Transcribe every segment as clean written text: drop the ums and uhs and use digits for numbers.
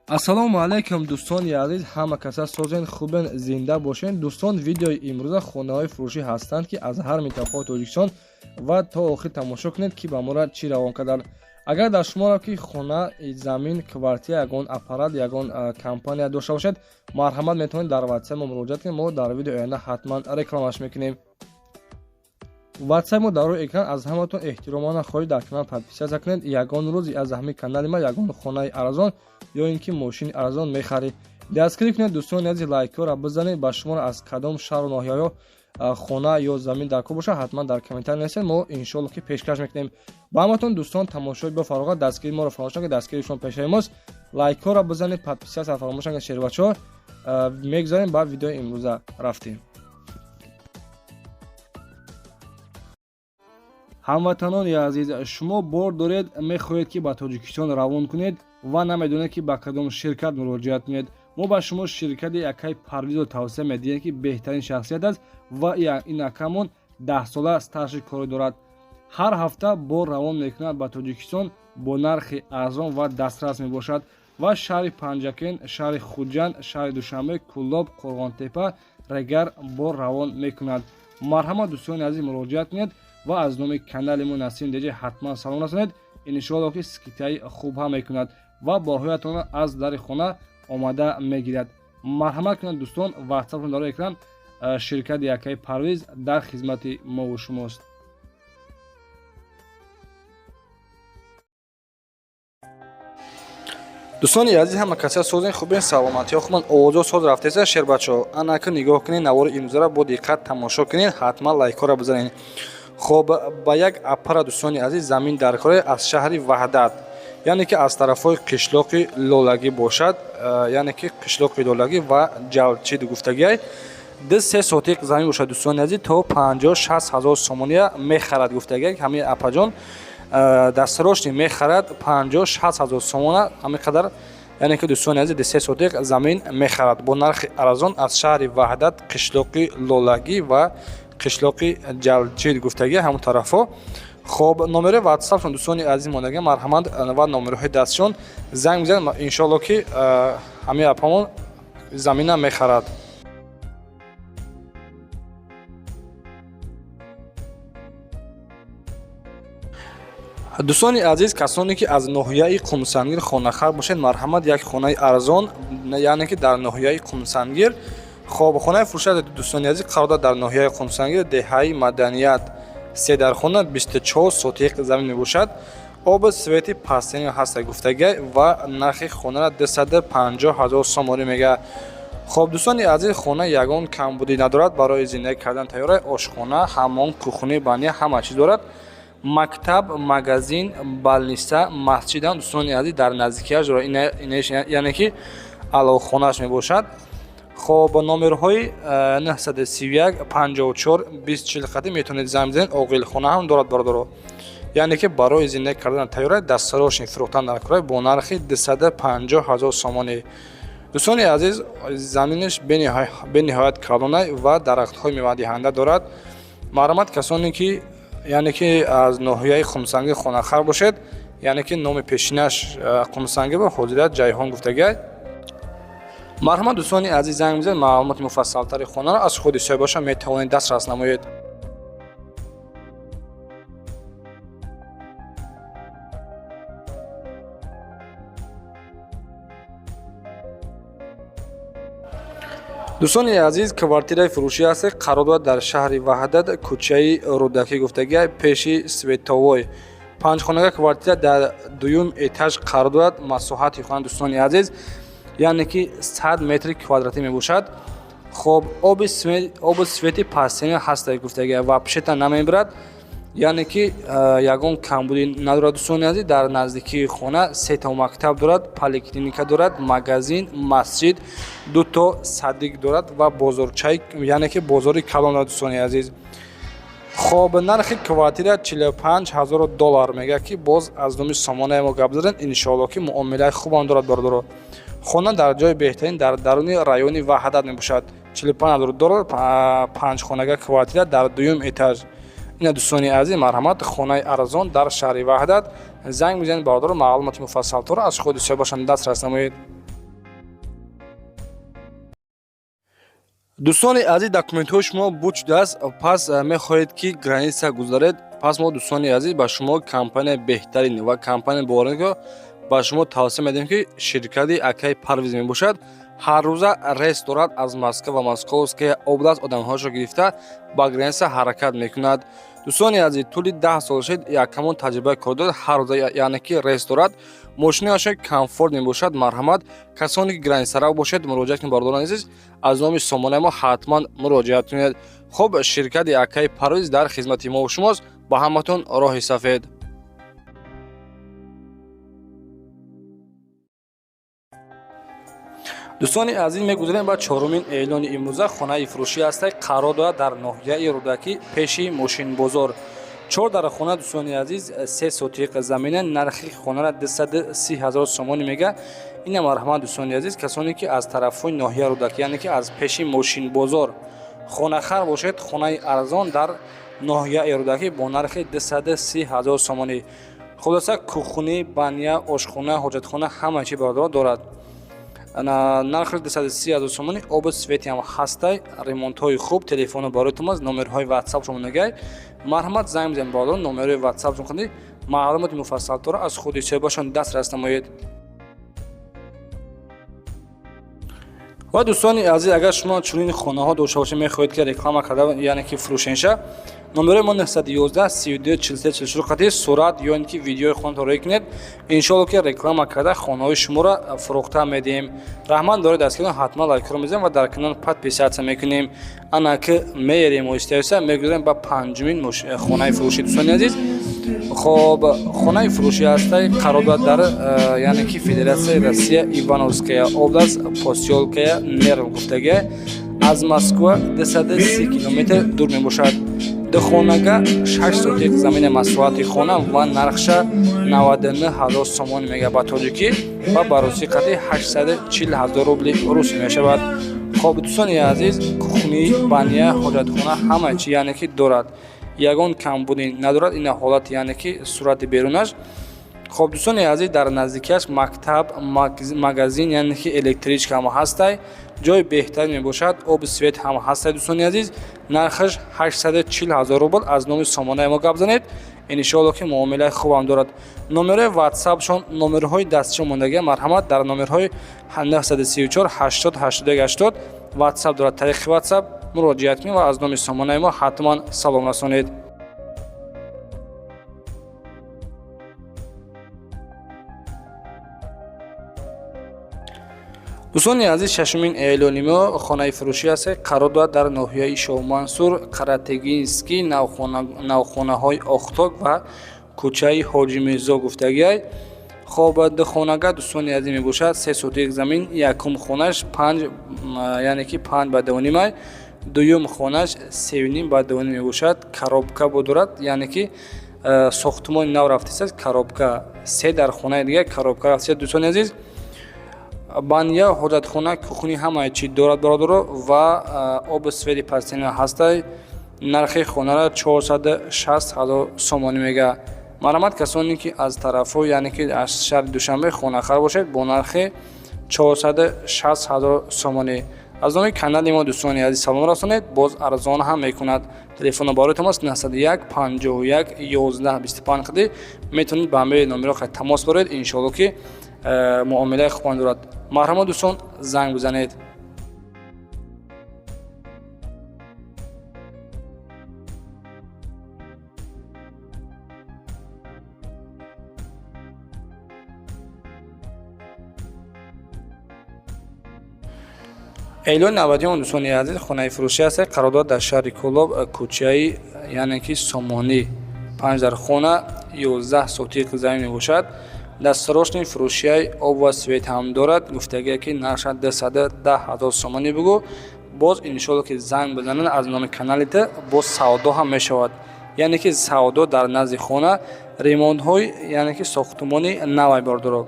Ассалому алайкум, дӯстони азиз, ҳама каса созен, хубен, зинда бошен. Дӯстон, видеои имрӯза хонаҳои фурӯшӣ ҳастанд, ки аз ҳар минтақаи Тоҷикистон, ва то охир тамошо кунед, ки ба мора чӣ равон карданд. Агар дар шуморо ки хона, замин, квартира, ягон аппарат, ягон компания дошта бошед, марҳамат, метавонед дар ватсап мо муроҷиат кунед. Мо дар видеои оянда ҳатман рекламаш мекунем. Ватсап мо дар рӯи экран. Аз ҳаматон эҳтиромона хоҳиш, дар канал подписаться кунед. Ягон рӯзи аз ҳамин канали ма ягон хонаи арзон ё ин ки мошини арзон мехаред. Дастгирӣ кунед, дӯстони азиз, лайкҳоро бизанед. Ба шуморо аз кадом шаҳру ноҳияҳо хона ё замин дар кор бошад, ҳатман дар комментарий нависед, мо иншоалло ки пешкаш мекунем ба ҳаматон. Дӯстон, тамошои бо фароғат, дастгирии моро фаромӯш накунед, дастгирии шумо пешаи мост. Лайкҳоро бизанед, подписаться фаромӯш накунед. Шербачаҳо, мегузарем ба видеои имрӯза, рафтем. Ҳамватанони азиз, шумо бор доред, мехоҳед, ки ба Тоҷикистон равон кунед ва намедонед, ки ба кадом ширкат муроҷиат кунед. Мо ба шумо ширкати акаи Парвизро тавсия медиҳем, ки беҳтарин шахсият аст ва ин акамон 10-сола стажи корӣ дорад. Ҳар ҳафта бор равон мекунад ба Тоҷикистон, бо нархи арзон ва дастрас мебошад ва шаҳри Панҷакент, шаҳри Хуҷанд, шаҳри Душанбе, Кӯлоб, Қурғонтепа, Регар бор равон мекунад. Марҳамат, дӯстони азиз, муроҷиат кунед ва аз номи канали мо Насим Деҷи ҳатман салом расонед. Иншоалло ки скидкаи хуб ҳам мекунад ва борҳоятонро аз дари хона омада мегирад. Марҳамат кунед, дӯстон, ватсапон дар экран. Ширкати якаи Парвиз дар хизмати мову шумост. Дӯстони азиз, ҳама каса созен, хубен, саломатиҳо хубан, овозо соз рафтеса. Шербачаҳо, анака нигоҳ кунед, навори имрӯзаро бо диққат тамошо кунед, ҳатман лайкҳоро бизанед. Хоб, ба як аппара, дӯстони азиз, замин дар коре аз шаҳри Ваҳдат, яъне ки аз тарафҳои қишлоқи Лолагӣ бошад, яъне ки қишлоқи Лолагӣ ва Ҷалчид гуфтагиай. 2-3 сотиқ замин бошад, дӯстони азиз, то 50-60 ҳазор сомония мехарад гуфтагиай. Ҳамин апаҷон дастрошни мехарад 50-60 ҳазор сомона, ҳамин қадар, яъне ки, дӯстони азиз, 2-3 сотиқ замин мехарад бо нархи арзон аз шаҳри Ваҳдат, қишлоқи Лолагӣ ва қишлоқи Ҷалчид гуфтагӣ, ҳамон тарафҳо. Хоб, номерои ватсапшон, дӯстони азиз, мондагӣ, марҳамат, ва номероҳои дастшон занг бизанед. Иншоалло ки ҳамин апамон замина мехарад. Дӯстони азиз, касоне ки аз ноҳияи Қумсангир хонахар бошед, марҳамат, як хонаи арзон, яъне ки дар ноҳияи Қумсангир. Хоб, хонаи фурӯшад, дӯстони азиз, қарор дорад дар ноҳияи Қумсангир, деҳаи Маданият, седархона, 24 сотиқ замин мебошад. Оби свети пастени ҳаста гуфтагиай ва нархи хонара 250 000 сомонӣ мега. Хоб, дӯстони азиз, хона ягон камбудӣ надорад, барои зиндагӣ кардан тайёра. Ошхона, ҳаммом, кухни, баня, ҳама чиз дорад. Мактаб, магазин, больница, масҷидам, дӯстони азиз, дар наздикиаш дорад, яъне ки алоқхонааш мебошад. Хоб, номерҳои 931 54 20 40 қатӣ метавонед занг бизанед. Оғилхона ҳам дорад, бародаро, яъне ки барои зиндагӣ кардан тайёра, дастарошни фурӯхтан дар кора бо нархи 250 000 сомонӣ. Дӯстони азиз, заминаш бениҳоят калонай ва дарахтҳои мевадиҳанда дорад. Марҳамат, касоне ки, яъне ки аз ноҳияи Қумсангир хонахар бошед, яъне ки номи пешинаш Қумсангир ва ҳозират Ҷайҳон гуфтагиай, марҳамат, дӯстони азиз, занг бизанед. Маълумоти муфассалтари хонаро аз худи соҳибаша метавонед дастрас намоед. Дӯстони азиз, квартираи фурӯшӣ ҳаст, қарор дорад дар шаҳри Ваҳдат, кӯчаи Рӯдакӣ гуфтагиай, пеши Световой. Панҷхонага квартира дар дуюм этаж қарор дорад. Масоҳати хона, дӯстони азиз, яъне ки 100 метри квадратӣ мебошад. Хоб, оби свети пастени ҳаста гуфтагиай ва пишета намебирад, яъне ки ягон камбудӣ надорад. Дӯстони азиз, дар наздикии хона сето мактаб дорад, поликлиника дорад, магазин, масҷид, дуто садик дорад ва бозорчаи, яъне ки бозори калон дорад, дӯстони азиз. Хоб, нархи квартира 45 000 доллар мегӯяд, ки боз аз номи сомонаи мо гап задем. Иншоалло ки муомилаи хубам дорад, бародаро. Хона дар ҷои беҳтарин, дар даруни райони Ваҳдат мебошад. 45 000 доллар, панҷхонага квартира дар дуюм этаж. Ина, дӯстони азиз, марҳамат, хонаи арзон дар шаҳри Ваҳдат. Занг бизанед, бародаро, маълумоти муфассалтарро аз худи соҳибашон дастрас намоед. Дӯстони азиз, документҳои шумо буд шудааст, пас мехоҳед ки граница гузаред, пас мо, дӯстони азиз, ба шумо компания беҳтарин ва компания боварӣ ба шумо тавсия медиҳем, ки ширкати акаи Парвиз мебошад. Ҳар рӯза рейс дорад аз Москва ва Московская область одамҳояшро гирифта ба граница ҳаракат мекунад. Дӯстони азиз, тӯли 10 сол шуд, якамон таҷрибаи кор дорад, ҳар рӯза яъне ки рейс дорад, мошинаашо комфорт мебошад. Марҳамат, касоне ки границарав бошед, муроҷиат кунед. Бародарони азиз, аз номи сомонаи мо ҳатман муроҷиат кунед. Хуб, ширкати акаи Парвиз дар хизмати мо шумост. Ба ҳаматон роҳи сафед. Дӯстони азиз, мегузарем ба чорумин эълони имрӯза. Хонаи фурӯшӣ ҳаста, қарор дорад дар ноҳияи Рӯдакӣ, пеши мошинбозор. Чор дар хона, дӯстони азиз, 3 сотиқ замина, нархи хонара 230 000 сомонӣ мега. Ина марҳамат, дӯстони азиз, касоне ки аз тарафҳои ноҳияи Рӯдакӣ, яъне ки аз пеши мошинбозор хонахар бошед, хонаи арзон дар ноҳияи Рӯдакӣ бо нархи 230 000 сомонӣ. Хулоса, кухни, баня, ошхона, ҳоҷатхона, ҳама чи, бародаро, дорад. Нархи 230 000 сомонӣ, обу свети ҳам ҳастай, ремонтҳои хуб. Телефоно бароятон аст, номерҳои ватсап шумо нагай, марҳамат, занг бизанед, бародарон, номерҳои ватсап шумо, маълумоти муфассалтарро аз худи соҳибашон дастрас намоед. Ва дӯстони азиз, агар шумо чунин хонаҳо дошта бошед, мехоҳед ки реклама карда, яъне ки фурӯшенша, номерои мо 911 32 43 44 қати сурат ё ин ки видеои хонатон роӣ кунед, иншоалло ки реклама карда хонаҳои шуморо фурӯхта медиҳем. Раҳмат доред дастгирон, ҳатман лайкро мезанем ва дар канал подписаться мекунем. Ана ки меерем оҳиста оҳиста, мегузарем ба панҷумин хонаи фурӯшӣ, дӯстони азиз. Хоб, хонаи фурӯшӣ ҳастай, қарор дорад дар яъне ки Федератсияи Россия, Ивановская область, посёлкая Нерв гуфтагия, аз Москва 230 километр дур мебошад. Духонага, 6 сотиқ замини масоҳати хона ва нархша 99 ҳазор сомонӣ мега ба тоҷикӣ ва ба русӣ қати 840 ҳазор рубли русӣ мешавад. Хоб, дӯстони азиз, кухни, баня, ҳоҷатхона, ҳама чи яъне ки дорад, ягон камбудӣ надорад. Ина ҳолати, яъне ки сурати берунаш. Хоб, дӯстони азиз, дар наздикиаш мактаб, магазин, яъне ки электричка ҳам ҳастай, ҷои беҳтарин мебошад, оби свет ҳам ҳастай. Дӯстони азиз, нархаш 840 ҳазор рубл. Аз номи сомонаи мо гап занед, иншоалло ки муомилаи хубам дорад. Номерҳои ватсапшон, номерҳои дастшон мондагия, марҳамат, дар номерҳои 934 80 81 80 ватсап дорад, тариқи ватсап муроҷиат кунед ва аз номи сомонаи мо ҳатман салом расонед. Дӯстони азиз, шашумин эълони мо хонаи фурӯшӣ аст, қарор дорад дар ноҳияи Шоҳмансур, Қаратегинский, навхонаҳои Охток ва кӯчаи Ҳоҷи Мирзо гуфтагиай. Хоб, духонага, дӯстони азиз, мебошад, 3 сотиқ замин. Якум хонаш панҷ, яъне ки 5 ба 2,5-ай, дуюм хонаш 3,5 ба 2,5 мебошад. Коробка дорад, яъне ки сохтумони нав рафтааст, коробка се дар хонаи дига коробка рафтааст. Дӯстони азиз, баня, ҳоҷатхона, кухни, ҳамаи чӣ дорад, бародаро, ва оби свети постоянно ҳастай. Нархи хонара 460 ҳазор сомонӣ мега. Марҳамат, касоне ки аз тарафҳо, яъне ки аз шаҳри Душанбе хонахар бошед, бо нархи 460 ҳазор сомонӣ аз номи канали мо, дӯстони азиз, салом расонед, боз арзон ҳам мекунад. Телефоно бароятон аст 901 51 11 25 қади, метавонед ба ҳамаи номерҳо тамос бароед. Иншоалло ки муомилаи хубам дорад. Марҳамат, дӯстон, занг бизанед. Эълони навбатиён, дӯстони азиз, хонаи фурӯшӣ аст, қарор дорад дар шаҳри Кӯлоб, кӯчаи, яъне ки Сомонӣ. Панҷ дар хона, 11 сотиқ замин мебошад. Дастсрочный фурӯшияи, об ва свет ҳам дорад. Гуфтагие ки нархша 210 000 сомонӣ бугӯ, боз иншоалло ки занг бизананд аз номи каналите, боз савдо ҳам мешавад, яъне ки савдо дар назди хона, ремонтҳои, яъне ки сохтумони навай, бардоро.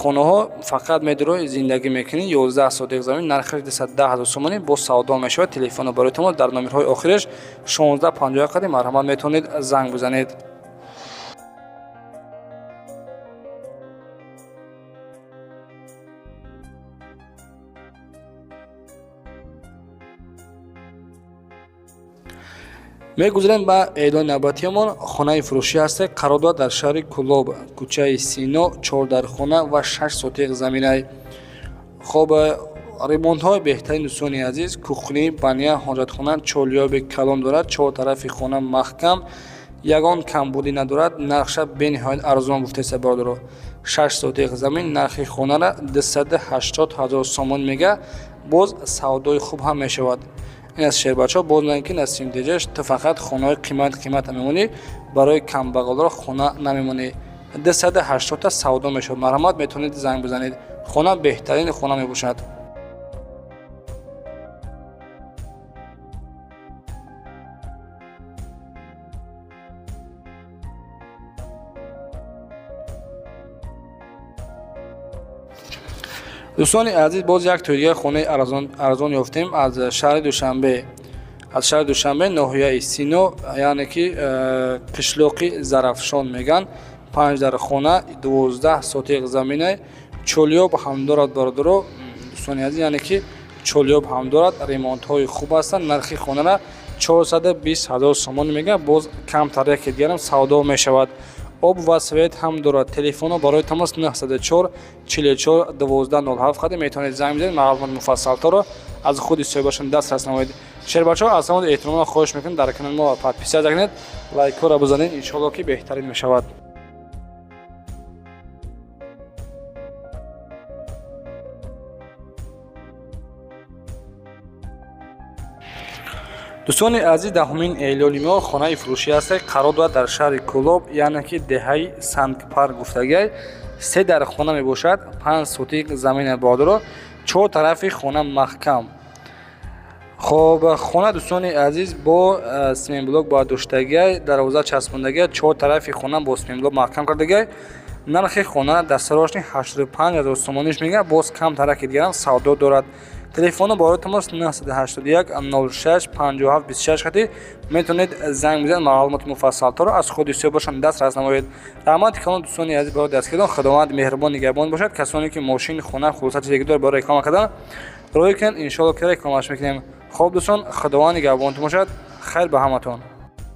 Хонаҳо фақат медурои, зиндагӣ мекунӣ. 11 сотиқ замин, нархаш 210 000 сомонӣ, боз савдо мешавад. Телефоно барои шумо дар номерҳои охираш 16 51 қади, марҳамат, метавонед занг бизанед. Мегузарем ба эълони навбатиамон. Хонаи фурӯшӣ ҳаста, қарор дорад дар шаҳри Кӯлоб, кӯчаи Сино, 4 дархона ва 6 сотиқ заминай. Хоб, ремонтҳои беҳтарин, дӯстони азиз, кухня, баня, ҳоҷатхона, чолёби калон дорад, чор тарафи хона маҳкам, ягон камбудӣ надорад. Нархша бениҳоят арзон гуфтеса, бародаро. 6 сотиқ замин, нархи хонара 280 000 сомон мега, боз савдои хуб ҳам мешавад. Ин аз шербачаҳо боз мегӯянд, ки Насим Деҷаш, ту фақат хонаҳои қимат қимата мемонӣ, барои камбағалро хона намемонӣ. 280-та савдо мешавад. Марҳамат, метавонед занг бизанед. Хона беҳтарини хона мебошад. Дӯстони азиз, боз як тои дигар хонаи арзон ёфтем аз шаҳри Душанбе, аз шаҳри Душанбе, ноҳияи Сино, яъне ки қишлоқи Зарафшон мегӯянд. Панҷ дар хона, 12 сотиқ замина, чолёб ҳам дорад, бародаро, дӯстони азиз, яъне ки чолёб ҳам дорад, ремонтҳои хуб ҳастанд. Нархи хонара 420 000 сомон мегӯяд, боз камтар яке дигарам савдо мешавад. Об ва свет ҳам дорад. Телефонҳо барои тамос 904 44 12 07 қадим метавонед занг бизанед, маълумоти муфассалторо аз худи соҳибашон дастрас намоед. Шербачаҳо, аз ҳамон эҳтиромона хоҳиш мекунем, дар канали мо подписаться кунед, лайкҳоро бизанед, иншоалло ки беҳтарин мешавад. Дӯстони азиз, даҳумин эълони мо хонаи фурӯшӣ аст, қарор дорад дар шаҳри Кӯлоб, яъне ки деҳаи Сангпарк гуфтагиай. Се дар хона мебошад, 5 сотиқ замина, бародаро, чор тарафи хона маҳкам. Хоб, хона, дӯстони азиз, бо семенблок бардоштагиай, дарвоза часпондагиай, чор тарафи хона бо семенблок маҳкам кардагиай. Нархи хона дастарошни 85 000 сомониш мегӯяд, боз камтараки дигарам савдо дорад. Телефоно барои тамос 981 06 57 26 хати метавонед занг бизанед, маълумоти муфассалторо аз худи соҳибашон дастрас намоед. Раҳмати калон, дӯстони азиз, барои дастгирон. Худованд меҳрубон нигаҳбон бошад. Касоне ки мошин, хона, хулоса, чизе дорад барои реклама кардан, роҳӣ кунед, иншоалло ки рекламаш мекунем. Хоб, дӯстон, Худованд нигаҳбонтон бошад. Хайр ба ҳаматон.